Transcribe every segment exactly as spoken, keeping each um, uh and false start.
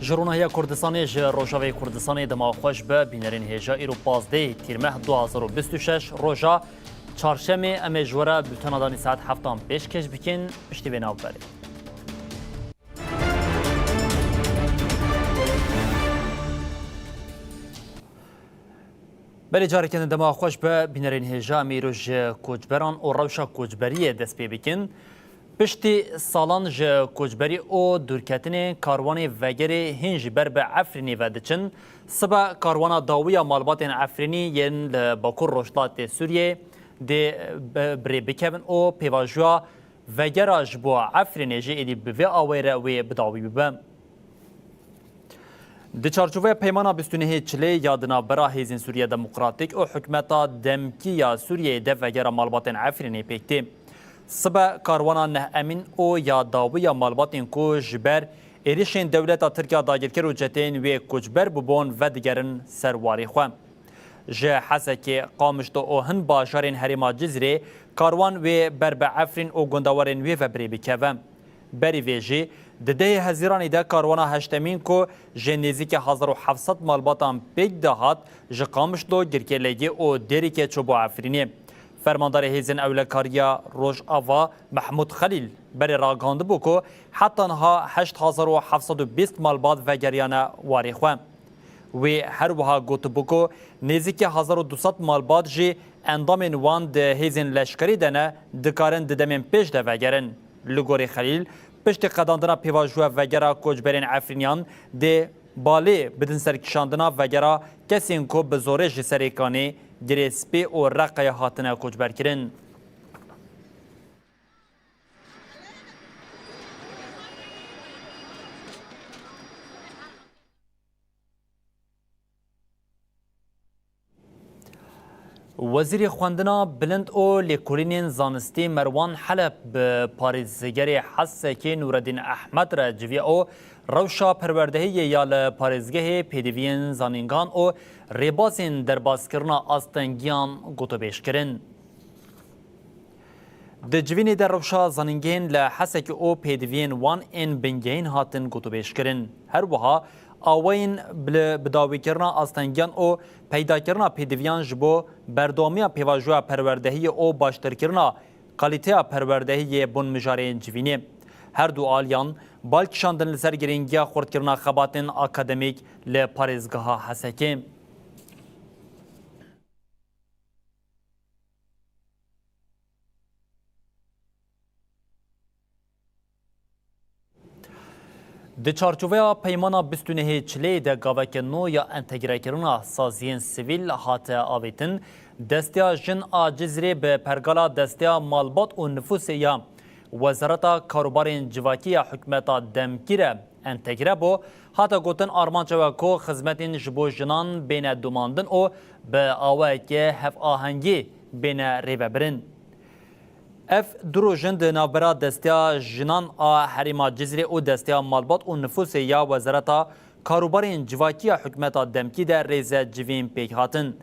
Ji Ronahiya Kurdistanê, ji Rojavayê Kurdistanê dema xweş be, bînerên hêja, îro pazdeh Tîrmeh du hazar û bîst û şeş, roja çarşemê, em ê ji we re bultena danî saet heftan pêşkêş bikin, piştî vê navberê. Belê, careke din dema xweş be, bînerên hêja, em ê îro ji koçberan û rewşa koçberiyê dest pê bikin. Piştî salan ji koçberî û dûrketinê, karwanê vegerê hîn ji ber bi Efrînê ve diçin. Sibe karwana dawî ya malbatên Efrînî yên li Bakur Rojhilatê Sûriyê dê bi, bi rê bikevin û pêvajoya vegera ji bo Efrînê jî êdî bi vê awayî re wê bi dawî bibe. Di çarçoveya Peymana bîst û nehê Çilê ya di navbera Hêzên Sûriya Demokratîk û Hikûmeta Demkî ya Sûriyeyê de vegera malbatên Efrînê pêk tê. Sibe karwana neh emîn û ya dawî ya malbatên ku ji ber êrişên dewleta Tirk ya dagirker û çeteyên wê koçber bûbûn vedigerin ser warê xwe. Ji Hesekê, Qamişlo û hin bajarên herêma Cizîrê karwan wê ber bi Efrîn û gundewarên wê ve bi rê bikeve. Berî vê jî, di dehê Hezîranê de karwana heştemîn ku ji nêzîkî hezar û heft sed malbatan pêk dihat, ji Qamişlo, Girkêlêgê û Dêrikê çûbû Efrînê. Fermandarê Hêzên Ewlekariya Rojava Mehmûd Xelîl berê ragihandibû ku heta niha heşt hezar û heft sed û bîst malbat vegeriyane warê xwe. Wê her wiha gotibû ku nêzîkî hezar û du sed malbat jî endamên wan di hêzên leşkerî de ne, dikarin di demên pêş de vegerin. Li gorî Xelîl, piştî qedandina pêvajoya vegera koçberên Efrîniyan dê balê bidin ser kişandina vegera kesên ku bi zorê ji Serêkanê, Girê Spî û Reqayê hatine koçberkirin. Wezîrê Xwendina Bilind û Lêkolînên Zanistî Merwan Helep bi parêzgerê Hesekê Nûredîn Ehmed re civiya û rewşa perwerdehiyê ya li parêzgehê pêdiviyên zanîngan û rêbazên derbazkirina astengiyan gotûbêj kirin. Di civînê de rewşa zanîngehên li Hesekê û pêdiviyên wan ên bingehîn hatin gotûbêjkirin. Her wiha awayên bi, bidawîkirina astengiyan û peydakirina pêdiviyan ji bo berdewamiya pêvajoya perwerdehiyê û baştirkirina kalîteya perwerdehiyê bûn mijarê civînê. Her du aliyan bal kişandin li ser girîngiya xurtkirina xebatên akademîk li parêzgeha Hesekê. Di çarçoveya Peymana bîst û nehê Çileyê de gaveke nû ya entegrekirina saziyên sivîl hate avêtin. Desteya Jin a Cizîrê bi pergala Desteya Malbat û Nifûsê ya Wezareta Karûbarên Civakî ya Hikûmeta Demkî re entegre bû. Hate gotin, armanca we ku xizmetên ji bo jinan bêne domandin û bi awayeke hevahengî bêne rêvebirin. Ev du roj in di navbera Desteya Jinan a Herêma Cizîrê û Desteya Malbat û Nifûsê ya Wezareta Karûbarên Civakî ya Hikûmeta Demkî de rêze civîn pêk hatin.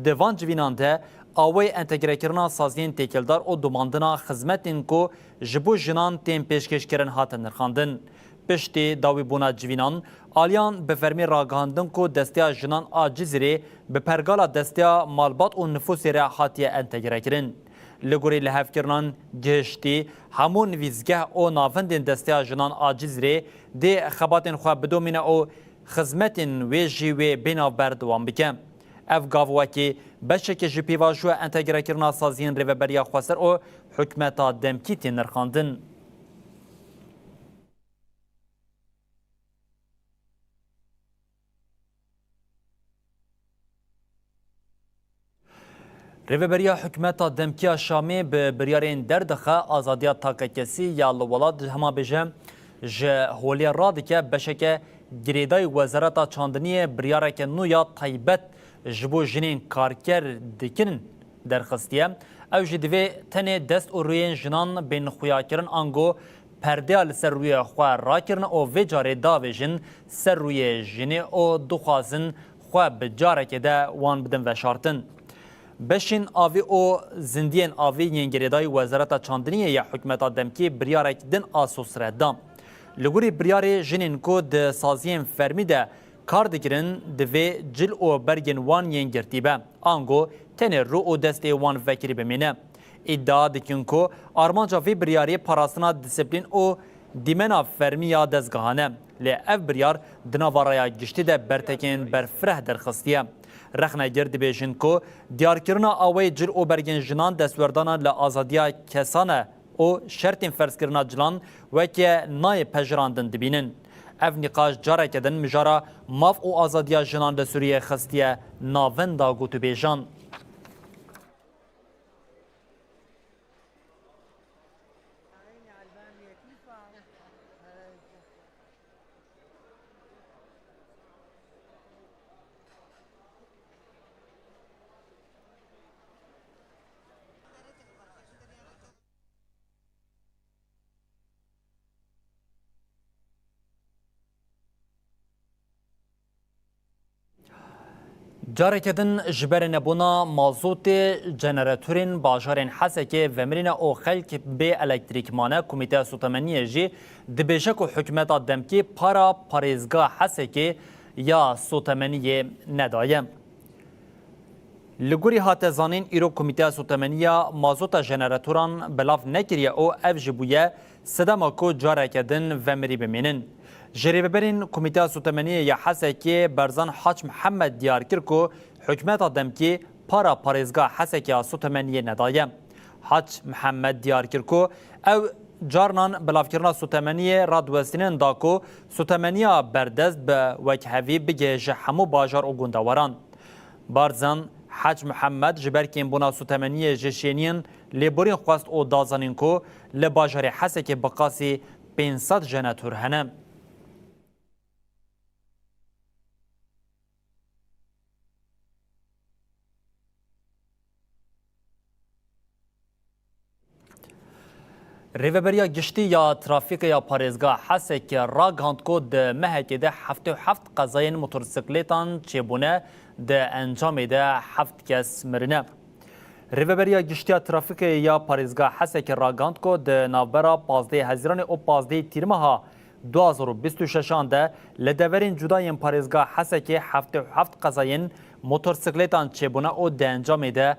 Di van civînan de awayê entegrekirina saziyên têkildar û domandina xizmetên ku ji bo jinan tên pêşkêşkirin hate nirxandin. Piştî dawîbûna civînan, aliyan bi fermî ragihandin ku Desteya Jinan a Cizîrê bi pergala Desteya Malbat û Nifûsê re hatiye entegrekirin. Li gorî lihevkirinan gihiştî, hemû nivîsgeh û navendên Desteya Jinan a Cizîrê dê xebatên xwe bidomîne û xizmetên wê jî wê bê navber dewam bike. Ev gav wekî beşekê ji pêvajoya entegrekirina saziyên Rêveberiya Xweser û Hikûmeta Demkî tê nirxandin. Rêveberiya Hikûmeta Demkî ya Şamê bi biryarên derdixe azadiya takekesî ya li welat, hema bêje ji holê radike, beşeke girêdayî Wezareta Çandiniyê biryareke nû ya taybet ji bo jinên karker dikin derxistiye. Ew jî divê tenê dest û rûyên jinan bên xuyakirin ango perdeya li ser rûyê xwe rakirin û vê carê davêjin ser rûyê jinê û dixwazin xwe bi carekê de wan bidin veşartin. Beşên avî û zindiyên avî yên girêdayî Wezareta Çandiniyê ya Hikûmeta Demkî biryarek din a sosre da. Li gorî biryarê jinên ku di saziyên fermî de kar dikirin, divê cil û bergên wan yên girtî be, ango tenê rû û destê wan vekirî bimîne. Îdia dikin ku armanca vê biryarî parastina disiplîn û dîmena fermî ya dezgehan e. Lê ev biryar di nava raya giştî de bertekên berfireh derxistiye. Rexnegir dibêjin ku diyarkirina awayê cil û bergên jinan destwerdana li azadiya kesan e û şertên ferzkirina cilan weke nayê pejirandin dibînin. Ev nîqaş careke din mijara maf û azadiya jinan li Sûriyeyê xistiye navenda gotûbêjan. Careke din ji ber nebûna mazotê, jeneretorên bajarên Hesekê vemirîne û xelk bê elektrîk mane. Komîteya Sotemeniyê jî dibêje ku hikûmeta demkî para parêzgeha Hesekê ya Sotemeniyê nedaye. Li gorî hate zanîn, îro Komîteya Sotemeniya mazota jeneratoran belav nekiriye û ev jî bûye sedema ku careke din vemirî bimînin. Ji rêveberên Komîteya Sotemeniyê ya Hesekê Berzan Hac Mihemed diyar kir ku hikûmeta demkî para parêzgeha Hesekê ya Sotemeniyê nedaye. Hac Mihemed diyar kir ku ew carinan belavkirina Sotemeniyê radiwestînin da ku Sotemeniya berdest bi wekhevî bigihêje hemû bajar û gundewaran. Barzan Hac Mihemed ji ber kêmbûna Sotemeniyê ji şêniyên lêborîn xwest û da zanîn ku li bajarê Hesekê bi qasî pênc sed jenetor hene. Rêveberiya Giştî ya Trafîkê ya Parêzgeha Hesekê ragihand ku di mehekê de heftê û heft qezayên motorsiklêtan çêbûne, di encamê de heft kes mirine. Rêveberiya Giştî ya Trafîkê ya Parêzgeha Hesekê ragihand ku di navbera pazdehê Hezîranê û pazdehê Tîrmeha du hazar û bîst û şeşan de li deverên cuda yên parêzgeha Hesekê heftê û heft qezayên motorsiklêtan çêbûne û di encamê de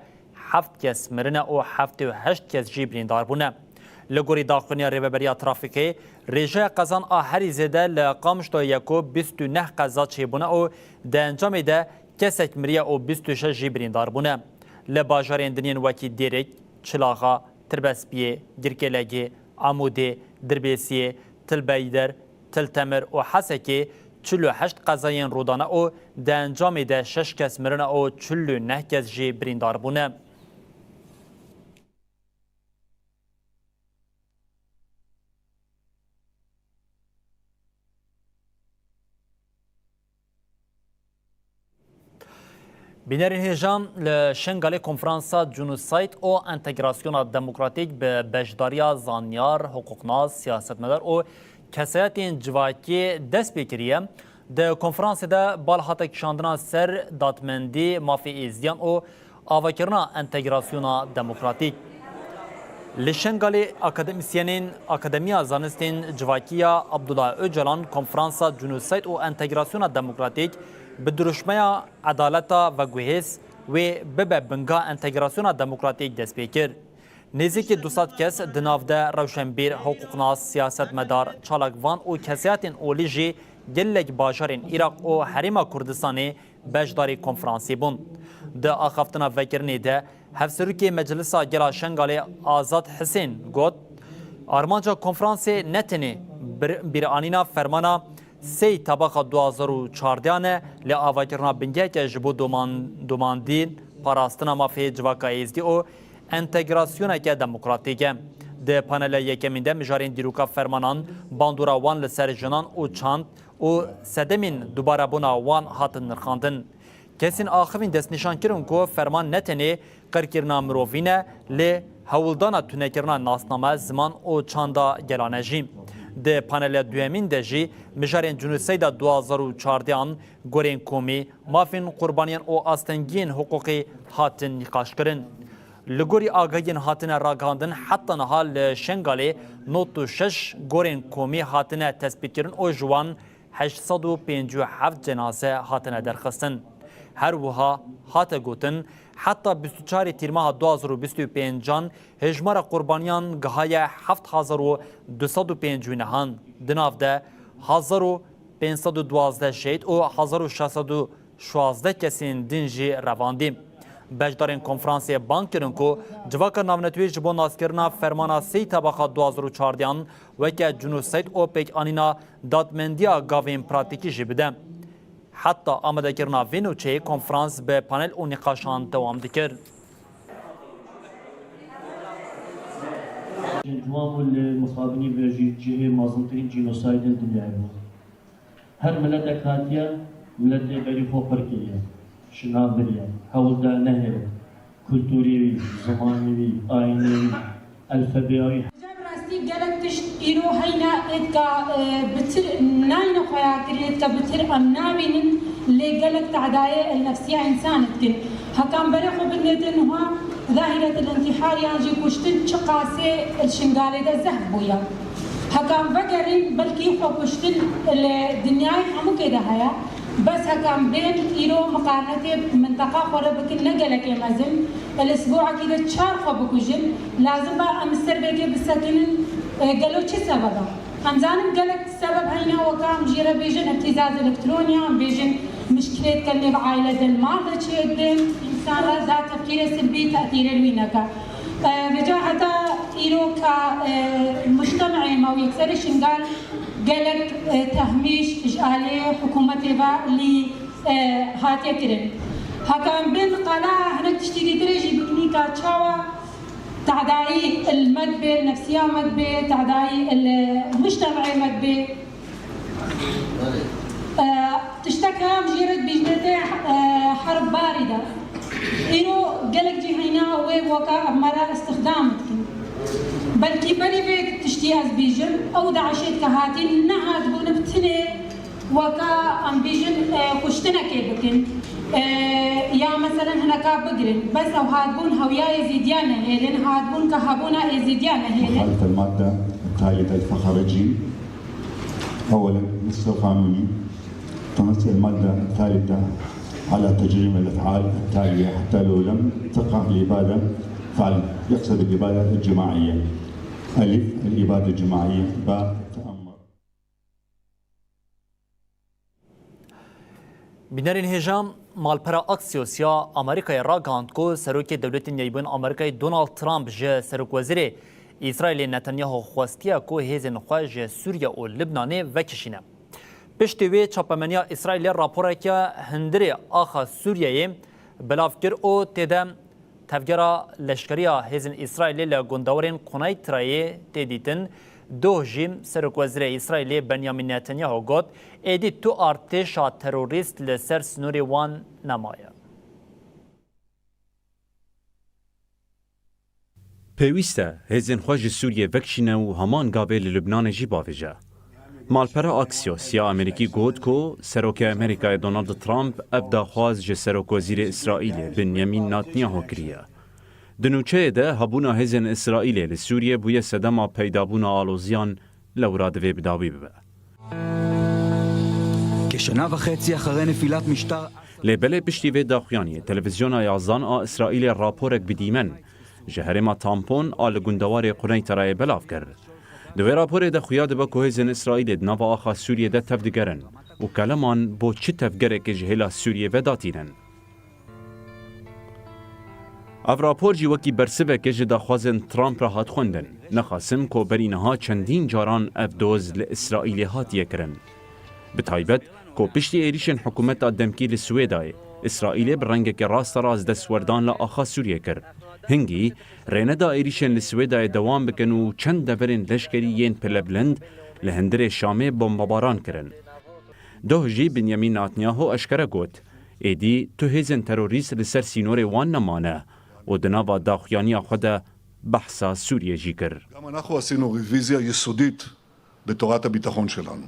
heft kes mirine û heftê û heşt kes jî birîndar bûne. Li gorî daxuyaniya Rêveberiya Trafîkê, rêjeya qezan a herî zêde li Qamişloyê ye ku bîst û neh qeza çêbûne û di encamê de kesek miriye û bîst û şeş jî birîndar bûne. Li bajarên din yên wekî Dêrik, Çilaxa, Tirbespiyê, Girkêlegê, Amûdê, Dirbêsiyê, Til Beyder, Til Temir û Hesekê çil û heşt qezayên rûdane û di encamê de şeş kes mirine û çil û neh kes jî birîndar bûne. Bînerên hêja, li Şengalê Konferansa Cînosayd û Entegrasyona Demokratîk bi beşdariya zanyar, hiqûqnas, siyasetmedar û kesayetên civakî dest pê kiriye. Di konferansê de bal hate kişandina ser dadmendî, mafê êzdiyan û avakirina entegrasyona demokratîk. Li Şengalê akademîsyenên Akademiya Zanistên Civakî ya Abdullah Ocalan Konferansa Cînosayd û Entegrasyona Demokratîk bi dirûşmeya Edaleta veguhêz wê bibe binga entegrasyona demokratîk dest pê kir. Nêzîkî du sed kes, di nav de rewşenbîr, hiqûqnas, siyasetmedar, çalakvan û kesayetên olî jî gelek bajarên Iraq û Herêma Kurdistanê beşdarî konferansê bûn. Di axaftina vekirinê de Hevserokê Meclisa Gela Şengalê Azad Hisên got, armanca konferansê ne tenê bir-, bîranîna fermana sê Tebaxa du hazar û çardeh e, lê avakirina bingeheke ji bo doman-, domandîn, parastina mafê civaka êzdî û entegrasyoneke demokratîk e. Di panela yekemîn de mijarên dîroka fermanan, bandora wan li ser jinan û çand û sedemên dubarebûna wan hatin nirxandin. Kesên axivîn destnîşan kirin ku ferman ne tenê qirkirina mirovî ne, lê hewldana tunekirina nasname, ziman û çanda gelane jî. Di panela duyemîn de jî mijarên Cînoseyda du hazar û çardeh an, gorên komî, mafên qurbaniyan û astengiyên hiqûqî hatin nîqaşkirin. Li gorî agahiyên hatine ragihandin, heta niha li Şengalê nod û şeş gorên komî hatine tespîtkirin û ji wan heşt sed û pêncî û heft cenaze hatine derxistin. Her wiha hate gotin, heta bîst û çarê Tîrmeha du hazar û bîst û pêncan hêjmara qurbaniyan gihaye heft hezar û du sed û pêncî û nehan, di nav de hezar û pênc sed û duwazdeh şehîd û hezar û şeş sed û şazdeh kesên din jî revandî. Beşdarên konferansê bang kirin ku Civaka Navneteweyî ji bo naskirina fermana sê Tebaxa du hazar û çardehan weke cinosayd û pêkanîna dadmendiya gavên pratîkî jî bide. Heta amadekirina vê nûçeyê konferans bi panel û nîqaşan dewam dikir. Ciwan bû li mixabinî ve jî cihê mezintirîn cînosaydên dinyayê bû. Her miletek hatiye, miletê berî xwe qir kiriye, şina biriye, hewl da nehêle, kulturê wî, zimanê wî, ayînê wî, elfebeya wî. Bi rastî gelek tişt îro heyne êdka, e, bitir nayne xweya kirî, êdka bitir em nabînin, lê gelek tedayê el nefsiya însan dikin. Hekan berê xwe bidinêtin wiha, zahîret el intîhar yan jî kuştin çiqasê el Şingalê de zehf bûye. Hekan vegerîn, belkî xwe kuştin li dinyayê hemûkê de heye. Bes hekan bên îro miqarnetê minteqa xwe re bikin ne gelekê mezin. Li sibûekî de çar xwe bikujin. Lazim ba em ser vê kê bisekinin, e, gelo çi sebeb e? Em zanin gelek sebeb heyne, weka em jê re bêjin îhtizaz elektronî, em bêjin mişkilêt ke nêv aîle de li mal de çêdibin, însan re da tefkîrê silbî, tesîrê li wî neke. E, vêca heta îro ka, e, mujtemê me û yekserê Şingal gelek, e, tehmîş ji aliyê hikûmetê ve lî, e, hatiye kirin. Heka em bên qala hinek tiştî dîtirê jî bikinî ka çawa tedayî il me dibê, nefsiya me dibê, tedayî il mujtemê me dibê. E, tiştek heye em jê re dibîjinê tê, e, herb barî de. Îro gelek cî heyna wê weka ev me re îstixdam dikin. Belkî berî vê tiştî ez bîjim, ew DAIŞê ke hatî nehatibûn bi tinê weka em bîjin, e, kuştinekê bikin. E, ya meselen hineka bigirin. Bes ew hatibûn hewiya Êzîdiya nehêlin, hatibûn ke hebûna Êzîdiya nehêlin. مخالفة المادة الثالثة الفقرة جيم. أولاً، نص القانوني، تنص المادة الثالثة على تجريم الأفعال التالية حتى لو لم تقع الإبادة فعلًا، يقصد الإبادة الجماعية. ألف، الإبادة الجماعية. باء، التأمر. Bînerên hêja, malpera Axios ya Amerîkayê ragihand ku serokê dewletên Yekbûyîn Amerîkayê Donald Trump ji serokwezîrê Îsraîlê Netanyahu xwestiye ku hêzên xwe ji Sûriye û Libnanê vekişîne. Piştî wê çapemeniya Îsraîlê raporeke hundirê axa Sûriyeyê belav kir û tê de tevgera leşkeriya hêzên Îsraîlê li gundewarên Quneydreyê tê dîtin. Doh jî serokwezîrê Îsraîlê Benyamin Netanyahu got, êdî tu artêşa terorîst li ser sînorê wan nemaye. Pêwîst e hêzên xwe ji Sûriyê vekişîne û heman gavê li Lubnanê jî bavêje. Malpera Axios ya Amerîkî got ku Serokê Amerîkayê Donald Trump ev daxwaz ji Serokwezîrê Îsraîlê Benyamin Netanyahu kiriye. Di nûçeyê de hebûna hêzên Îsraîlê li Sûriyê bûye sedema peydabûna aloziyan lewra divê bi dawî bibe. כשנה וחצי אחרי נפילת משטר Lê belê piştî vê daxuyaniyê, televîzyona yazdan a Îsraîlê raporek bi dîmen ji herêma Tampon a li gundewarê Quneyterayê belav kir. Di wê raporê de xuya dibe ku hêzên Îsraîlê di nava axa Sûriyê de tevdigerin û keleman bo çi tevgerekê ji hêla Sûriyê ve datînin. Ev rapor jî wekî bersiveke ji daxwazên Trump re hat xwendin. Nexasim ku berî niha çendîn caran ev doz li Îsraîlê hatiye kirin. Bi taybet ku piştî êrîşên hikûmeta demkî li Swêdayê, Îsraîlê bi rengeke rasterast destwerdan li axa Sûriyê kir. Hingî rê neda êrîşên li Swêdayê dewam bikin û çend deverên leşkerî yên pilebilind li hundirê Şamê bombebaran kirin. Doh jî Benyamin Netanyahu eşkere got, êdî tu hêzên terorîst li ser sînorê wan nemane û di nava daxuyaniya xwe de behsa Sûriyê jî kir. גם אנחנו עשינו רוויזיה יסודית בתורת הביטחון שלנו.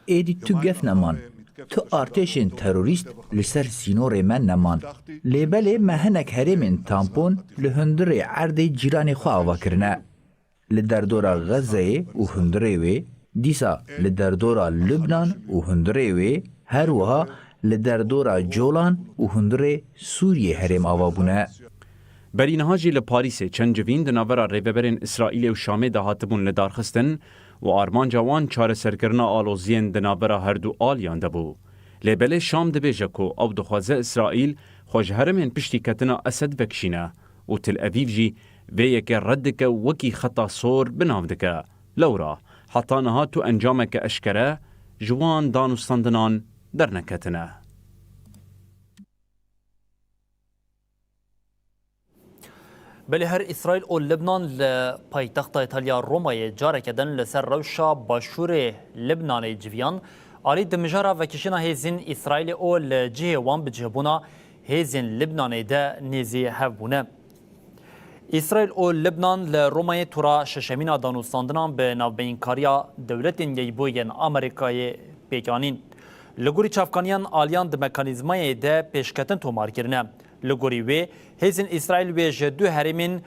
Êdî tu gef neman. Tu artêşên terorîst li ser sînorê me neman. Lê belê me hinek herêmên tampon li hundirê erdê cîranê xwe ava kirine. Li derdora Xezzeyê û hundirê wê, dîsa li derdora Lubnan û hundirê wê, her wiha li derdora Colan û hundirê Sûriyê herêm ava bûne. Berî niha jî li Parîsê çend civîn di navbera rêveberên Îsraîlê û Şamê de hatibûn lidarxistin û armanca wan çareserkirina aloziyên di navbera her du aliyan de bû. Lê belê Şam dibêje ku ew dixwaze Îsraîl xwe ji herêmên piştî ketina Esed vekişîne û Til Evîv jî vê yekê red dike û wekî xeta sor bi nav dike. Lewra heta niha tu encameke eşkere ji wan danûstandinan derneketine. Belê her Îsraîl û Libnan li paytexta Îtalya Romayê careke din li ser rewşa başûrê Libnanê civiyan. Alî di mijara vekişîna hêzên Îsraîlê û li cihê wan bicihbûna hêzên Libnanê de nêzî hev bûne. Îsraîl û Libnan li Romayê tura şeşemîn a danûstandinan bi navbeynkariya Dewletên Yekbûyî yên Amerîkayê pêk anîn. Li gorî çavkaniyan aliyan di mekanîzmayê de pêşketin tomar kirine. Li gorî wê, hêzên Îsraîl wê ji du herêmên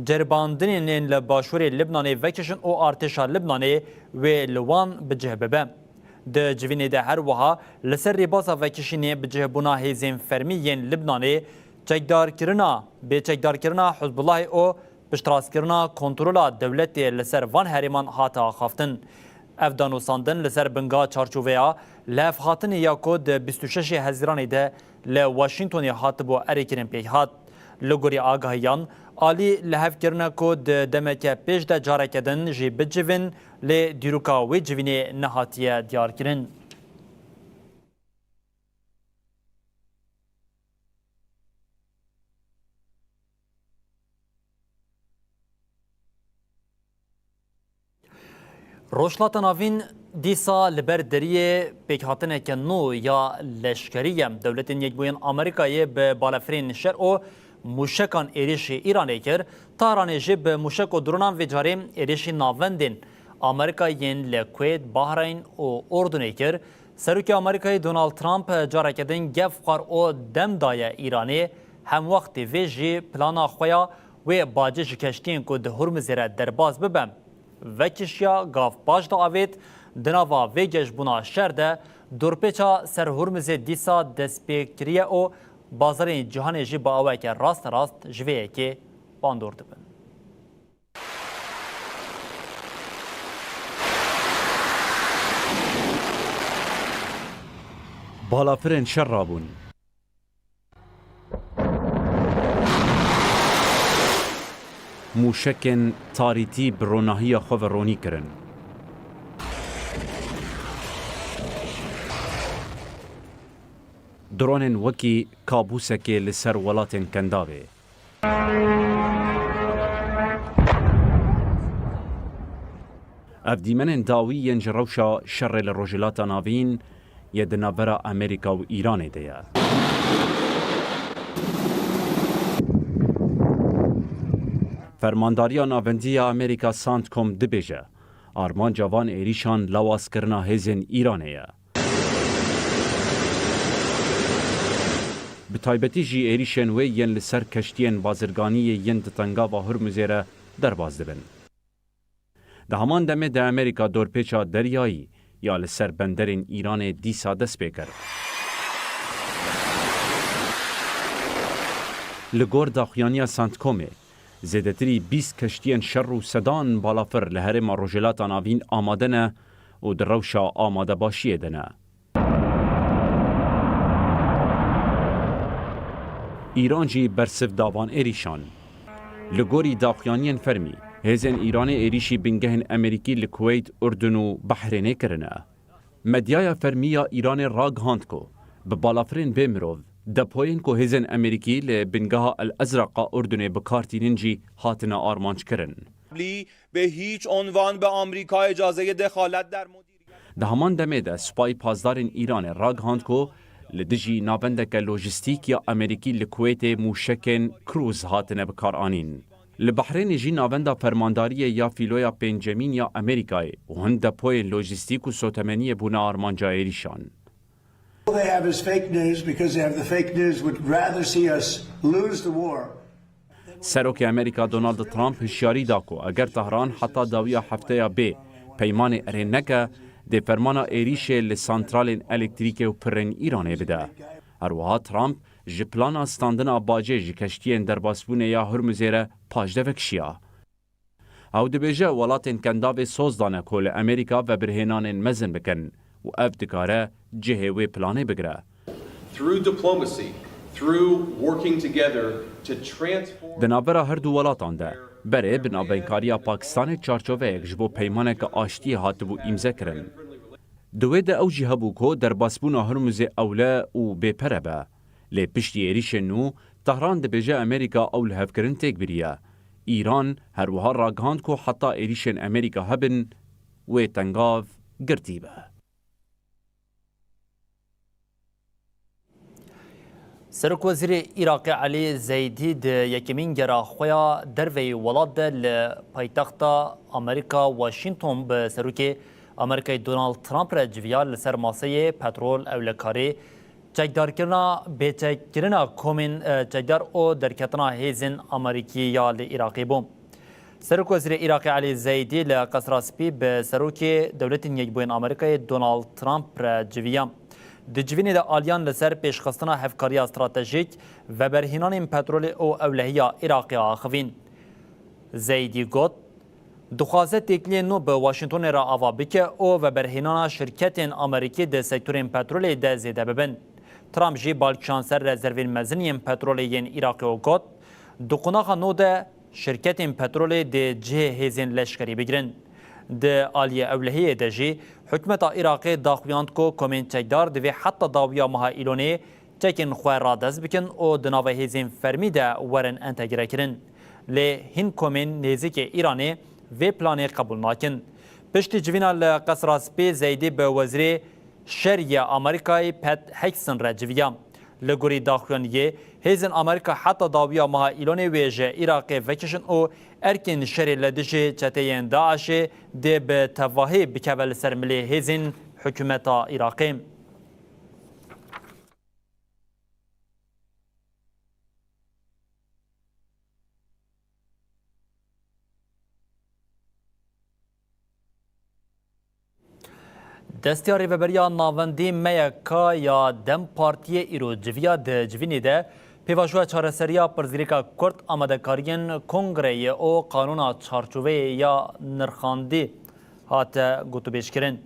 ceribandinên ên li başûrê Libnanê vekişin û artêşa Libnanê wê li wan bi cih bibe. Di civînê de her wiha li ser rêbasa vekişînê bicihbûna hêzên fermî yên Libnanê, çekdarkirina, bêçekdarkirina Hizbullahê û piştrastkirina kontrola dewletê li ser van herêman hate axaftin. Ev danûstandin li ser bingeha çarçoveya lihevhatinê ya ku di bîst û şeşê Hezîranê de li Washingtonê hatibû erêkirin pêk hat. Li gorî agahiyan, alî lihev kirine ku di demeke pêş de careke din jî bicivin, lê dîroka wê civînê nehatiye diyarkirin. Rojhilata Navîn dîsa li ber deriyê pêkhatineke nû ya leşkerî ye. Dewletên Yekbûyên Amerîkayê bi balafirên şer û mûşekan êrîşî Îranê kir. Tehranê jî bi mûşek û dronan vê carê êrîşî navendên Amerîka yên li Kuweyt, Bahreyn û Urdunê kir. Serokê Amerîkayê Donald Trump careke din gef xwar û dem daye Îranê, hemwextê vê jî plana xwe ya wê bacê ji keştiyên ku di Hurmizê re derbas bibe, vekişiya gav paş diavêt. Di nava vê geşbûna şer de, dorpêça ser Hurmizê dîsa dest pê kiriye û bazarên cîhanê jî bi awayeke rasterast ji vê yekê bandor dibin. Balafirên şer rabûn. Mûşekên tarîtî bi ronahiya xwe ve ronî kirin. Dronên wekî kabûsekê li ser welatên Kendavê. Ev dîmenên dawî yên ji rewşa şerê li Rojhilata Navîn yê di navbera Amerîka û Îranê de ye. Fermandariya Navendî ya Amerîka, CENTCOM, dibêje, armanca van êrîşan lawazkirina hêzên Îranê ye. Bi taybetî jî êrîşên wê yên li ser keştiyên bazirganiyê yên di Tengava Hurmizê re derbas dibin. Di heman demê de Amerîka dorpêça deryayî ya li ser benderên Îranê dîsa dest pê kir. Li gor daxuyaniya CENTCOMê, zêdetirî bîst keştiyên şer û sedan balafir li herêma Rojhilata Navîn amade ne û di rewşa amadebaşiyê de ne. Îran jî bersiv da van êrîşan. Li gorî daxuyaniyên fermî, hêzên Îranê êrîşî bingehên Amerîkî li Kuweyt, Urdun û Behrênê kirine. Medyaya fermî ya Îranê ragihand ku bi balafirên bê mirov, depoyên ku hêzên Amerîkî li bingeha El Ezreqa Urdunê bi kar tînin jî hatine armanckirin. به هیچ عنوان به آمریکا اجازهٔ دخالت در مدیریت Di heman demê de Supayî Pasdarên Îranê ragihand ku li dijî navendeke lojîstîk ya Amerîkî li Kuweytê mûşekên Cruise hatine bikaranîn. Li Behrênê jî navenda fermandariyê ya fîloya pêncemîn ya Amerîkayê û hin depoyên lojîstîk û sotemeniyê bûne armanca êrîşan. All they have is fake news because they have the fake news would rather see us lose the war. Serokê Amerîka Donald Trump hişyarî da ku eger Tehran heta dawiya hefteya bê peymanê erê neke, dê fermana êrîşê li santralên elektrîkê û pirên Îranê bide. Her wiha Trump ji plana standina bacê ji keştiyên derbasbûnê ya Hurmuzê re paşde vekişiya. Ew dibêje welatên Kendavê soz dane ku li Amerîka vebirhênanên mezin bikin û ev dikare cihê wê planê bigire. Through diplomacy, through working together to transform Di navbera her du welatan de, berê bi navbenkariya Pakistanê çarçoveyek ji bo peymaneke aştiyê hatibû îmze kirin. Di wê de ew jî hebû ku derbasbûna Hurmuzê ewle û bêpere be. Lê piştî êrîşên nû, Tehran dibêje Amerîka ew lihevkirin têk biriye. Îran her wiha ragihand ku heta êrîşên Amerîka hebin, wê tengav girtî be. Serokwezîrê Iraqê Elî Zeydî di yekemîn gera xwe ya derveyî welat de li paytexta Amerîka Washington bi Serokê Amerîkayê Donald Trump re civiya li ser maseyê petrol, ewlekarî, çekdarkirina, bêçekkirina komên, e, çekdar û derketina hêzên Amerîkî ya li Iraqê bû. Serokwezîrê Iraqê Elî Zeydî li Qesra Spî bi Serokê Dewletên Yekbûyên Amerîkayê Donald Trump re civiya. Di civînê de aliyan li ser pêşxistina hevkariya stratejîk, veberhênanên petrolê û ewlehiya Iraqê axivîn. Zeydî got, dixwaze têkiliyên nû bi Washingtonê re ava bike û veberhênana şirketên Amerîkî di sektorên petrolê de zêde bibin. Trump jî bal kişand ser rezervên mezin yên petrolê yên Iraqê û got, di qonaxa nû de şirketên petrolê dê cihê hêzên leşkerî bigirin. Di aliyê ewlehiyê de jî hikûmeta Iraqê daxuyand ku komên çekdar divê heta dawiya meha Îlonê çekên xwe radest bikin û di nava hêzên fermî de werin entegrekirin. Lê hin komên nêzîkê Îranê vê planê qebûl nakin. Piştî civîna li Qesra Spî, Zeydî bi Wezîrê Şer ya Amerîkayê Pete Hegston re civiya. Li gorî daxuyaniyê, hêzên Amerîka heta dawiya meha Îlonê wê ji Iraqê vekişin û erkên şerê li dijî çeteyên DAIŞê dê bi tevahî bikeve li ser milê hêzên hikûmeta Iraqê. Destiya Rêveberiya Navendî M Y K ya DEM Partiyê îro civiya. Di civînê de pêvajoya çareseriya pirsgirêka Kurd, amadekariyên kongreyê û qanûna çarçoveyê ya nirxandî hate gotûbêjkirin.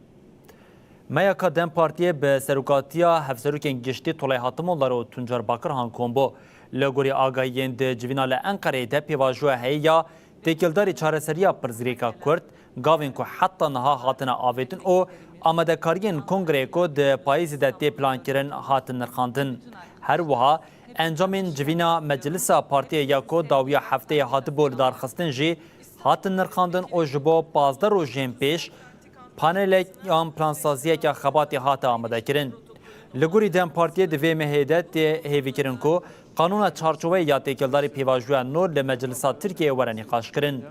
M Y K DEM Partiyê bi serokatiya Hevserokên Giştî Tulay Hatimoğulları û Tuncer Bakırhan kom bû. Li gorî agahiyên di civîna li Enqereyê de pêvajoya heyî ya têkildarî çareseriya pirsgirêka Kurd, gavên ku heta niha hatine avêtin û amadekariyên kongreyê ku di payîzê de tê plankirin hatin nirxandin. Her wiha encamên civîna Meclisa Partiyê ya ku dawiya hefteyê hatibû lidarxistin jî hatin nirxandin û ji bo pazdeh rojên pêş panelek yan plansaziyeke xebatê hate amadekirin. Li gorî DEM Partiyê di vê mehê de tê hêvîkirin ku qanûna çarçoveyê ya têkildarî pêvajoya nû li Meclisa Tirkiyeyê were nîqaşkirin.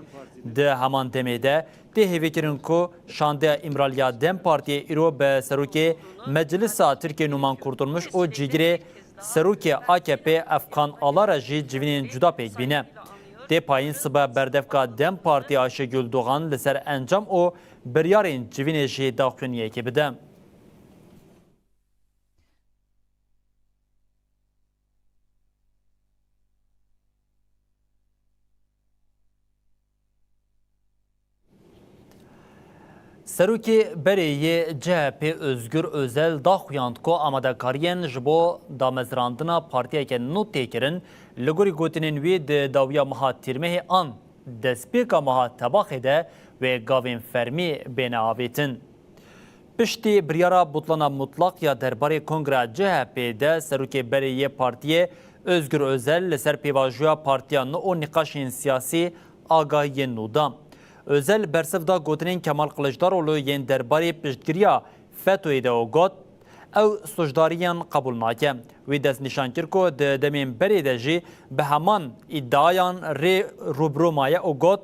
Di heman demê de tê hêvîkirin ku şandeya Îmraliya DEM Partiyê îro bi serokê Meclisa Tirkiyê Numan Kurtulmuş û cîgirê serokê A K P Efkan Ala re jî civînên cuda pêk bîne. Tê payîn sibe berdevka DEM Partiyê Ayşegül Doğan li ser encam û biryarên civînê jî daxuyaniyekê bide. Serokê berê yê C H P Özgür Özel daxuyand ku amadekariyên ji bo damezrandina partiyeke nû tê kirin, li gorî gotinên wî di dawiya meha Tîrmehê an destpêka meha Tebaxê de wê gavên fermî bêne avêtin. Piştî biryara butlana mutlaq ya derbarê Kongra C H P de serokê berê yê partiyê Özgür Özel li ser pêvajoya partiya nû û nîqaşên siyasî agahiyên nû da. Özel bersiv da gotinên Kemal Kılıçdaroğlu yên derbarê piştgiriya FETÖ'yê de û got, ew sûcdariyan qebûl nake. Wî destnîşan kir ku di demên berê de jî bi heman îdiayan rê rûbirû maye û got,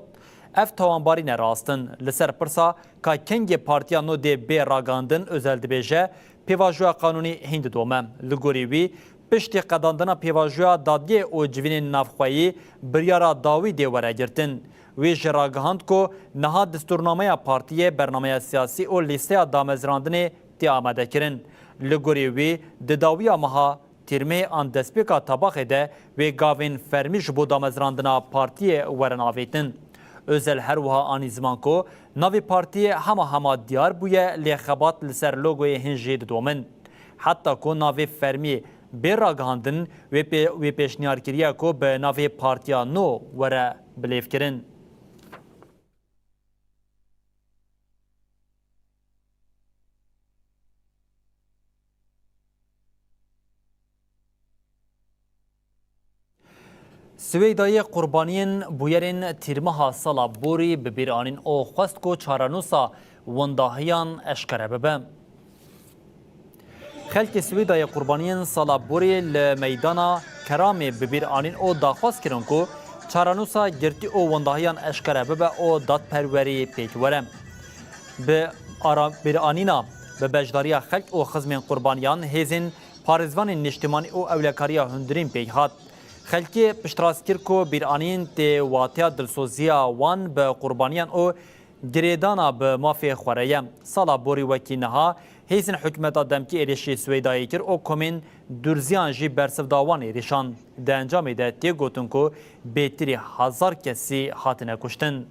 ev tawanbarî ne rast in. Li ser pirsa ka kengê partiya nû dê bê ragandin, Özel dibêje, Pêvajoya qanûnî hîn didome. Li gorî wî, piştî qedandina pêvajoya dadgehê û civînên navxweyî biryara dawî dê were girtin. Wî jî ragihand ku niha distûrnameya partiyê, bernameya siyasî û lîsteya damezrandinê tê amadekirin. Li gorî wî, di dawiya meha Tîrmehê an destpêka Tebaxê de wê gavên fermî ji bo damezrandina partiyê werin avêtin. Özel her wiha anî ziman ku navê partiyê hema hema diyar bûye, lê xebat li ser logoyê hin jî didomin. Heta ku navê fermî bê ragihandin, wê pê-, wê pêşniyar kiriye ku bi navê partiya nû were bilêvkirin. Swêdayê qurbaniyên bûyerên tîrmeha sala borî bi bîr anîn û xwest ku çarenûsa windahiyan eşkere bibe. Xelkê Swêdayê qurbaniyên sala borî li meydana Keramê bi bîr anîn û daxwaz kirin ku çarenûsa girtî û windahiyan eşkere bibe û dadperwerî pêk were. Bi ara-, bîranîna bi beşdariya xelk û xizmên qurbaniyan, hêzên parêzvanên niştimanî û ewlekariya hundirîn pêk hat. Xelkê piştrast kir ku bîranîn tê wateya dilsoziya wan bi qurbaniyan û girêdana bi mafê xwe re ye. Sala borî wekî niha, hêzên hikûmeta demkî êrîşî Swêdayê kir û komên Durziyan jî bersiv da wan êrîşan. Di encamê de tê gotin ku bêtirî hezar kesî hatine kuştin.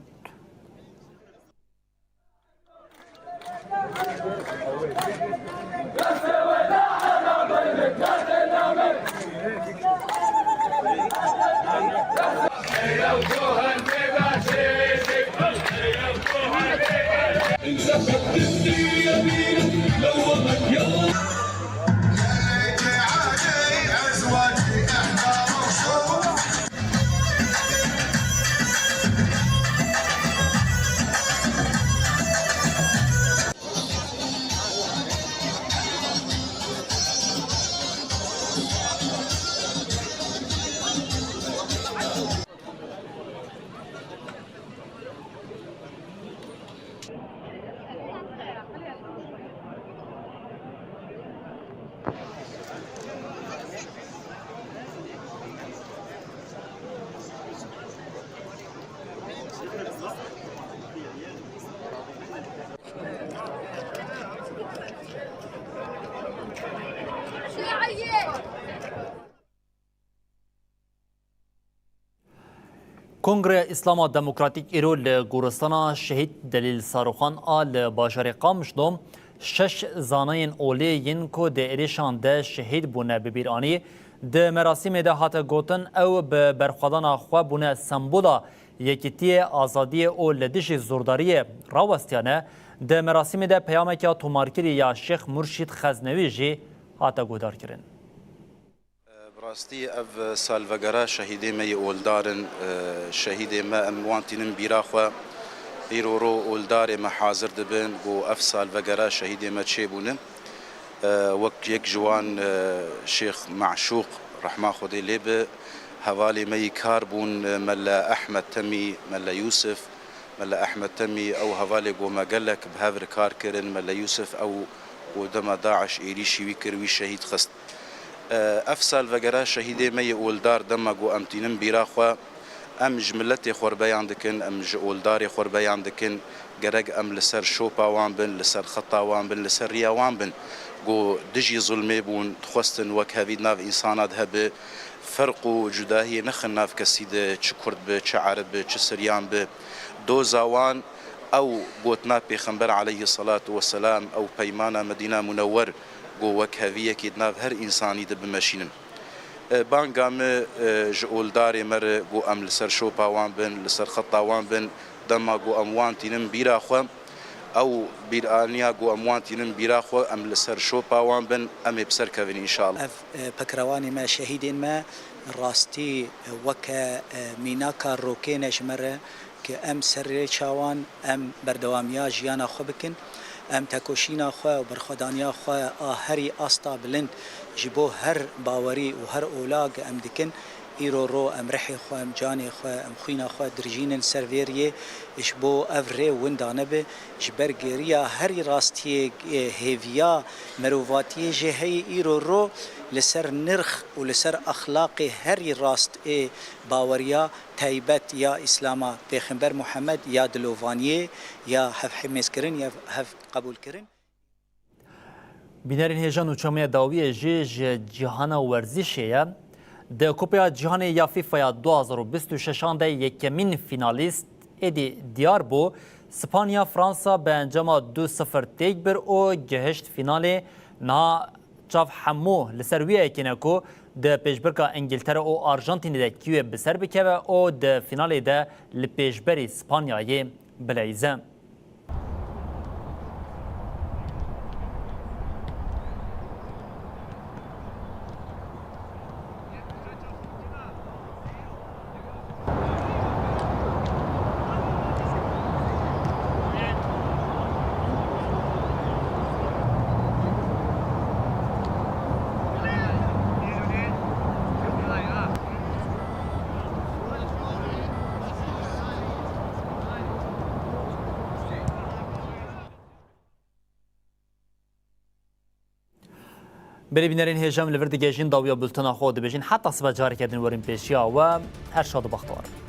Kongreya Îslama Demokratîk îro li goristana Şehîd Delîl Saroxan a li bajarê Qamişlo şeş zanayên olê yên ku di êrîşan de şehîd bûne bi bîr anî. Di merasîmê de hate gotin, ew bi berxwedana xwe bûne sembola yekîtiyê, azadiyê û li dijî zordariyê rawestiyane. Di merasîmê de peyameke tomarkirî ya Şêx Murşîd Xeznewî jî hate guhdarkirin. Bi rastî ev salvegera şehîdê me yê oldar in. Şehîdê me, em wan tînin bîra xwe. Îro ro oldarê me hazir dibin, ku ev salvegera şehîdê me çêbûne. Wek yek ji wan, Şêx Meşûq, rehma Xwedê lê be, hevalê me yî kar bûn, Mele Ehmed Temî, Mele Yûsif. Mele Ehmed Temî, ew hevalê ku me gelek bi hev re kar kirin, Mele Yûsif, ew ku dema DAIŞ êrîşî wî kir, wî şehîd xist. Ev salvegera şehîdê me yê oldar, dema ku em tînin bîra xwe, em ji miletê xwe re beyan dikin, em ji oldarê xwe re beyan dikin, gerek em li ser şopa wan bin, li ser xeta wan bin, li ser riya wan bin, ku dijî zulmê bûn, dixwestin wekhevî di nav însana de hebe, ferq û cudahiyê nexin nav kesî de, çi kurd be, çi ereb be, çi siryan be. Doza wan ew gotina Pêxember aleyhî selatu weselam, ew peymana Medîna Munewwer, ku wekheviyekî di nav her însanî de bimeşînin. E, banga me, e, ji oldarê me re, ku em li ser şopa wan bin, li ser xeta wan bin, dema ku em wan tînin bîra xwe, ew bîraniya ku em wan tînin bîra xwe, em li ser şopa wan bin, em ê bi ser kevin înşallah. Ev, e, pekrewanê me, şehîdên me rastî, e, weke, e, mînaka rokê ne ji me re, ke em ser rêça wan, em berdewamiya jiyana xwe bikin, em tekoşîna xwe û berxwedaniya xwe a herî asta bilind ji bo her bawerî û her olag em dikin, Îro ro em rihê xwe, em canê xwe, em xwîna xwe dirjînin ser vê riyê, ji bo ev rê winda nebe, ji ber geriya herî rastiyê, e, hêviya mirovatiyê jê heye. Îro ro li ser nirx û li ser exlaqê herî rast ê baweriya taybet ya Îslama Pêxember Muhammed ya dilovaniyê, ya hevhimêzkirin, ya hevqebûlkirin. Bînerên hêja nûçemeya dawiyê jî ji cîhana werzîşê ye. Di Kupeya Cîhanê ya FIFA ya du hazar û bîst û şeşan de yekemîn fînalîst êdî diyar bû. Spanya Fransa bi encama du sifir têk bir û gihişt fînalê. Niha çav hemû li ser wî yekê ne ku di pêşbirka Îngiltere û Arjantînê de kî wê bi ser bikeve û di fînalê de li pêşberî Spanyayê bileyze. Belê bînerên hêja, em li vir digihîjin dawiya bultena xwe dibêjin. Heta sibe careke din werin pêşiya we. Her şad û bextewar.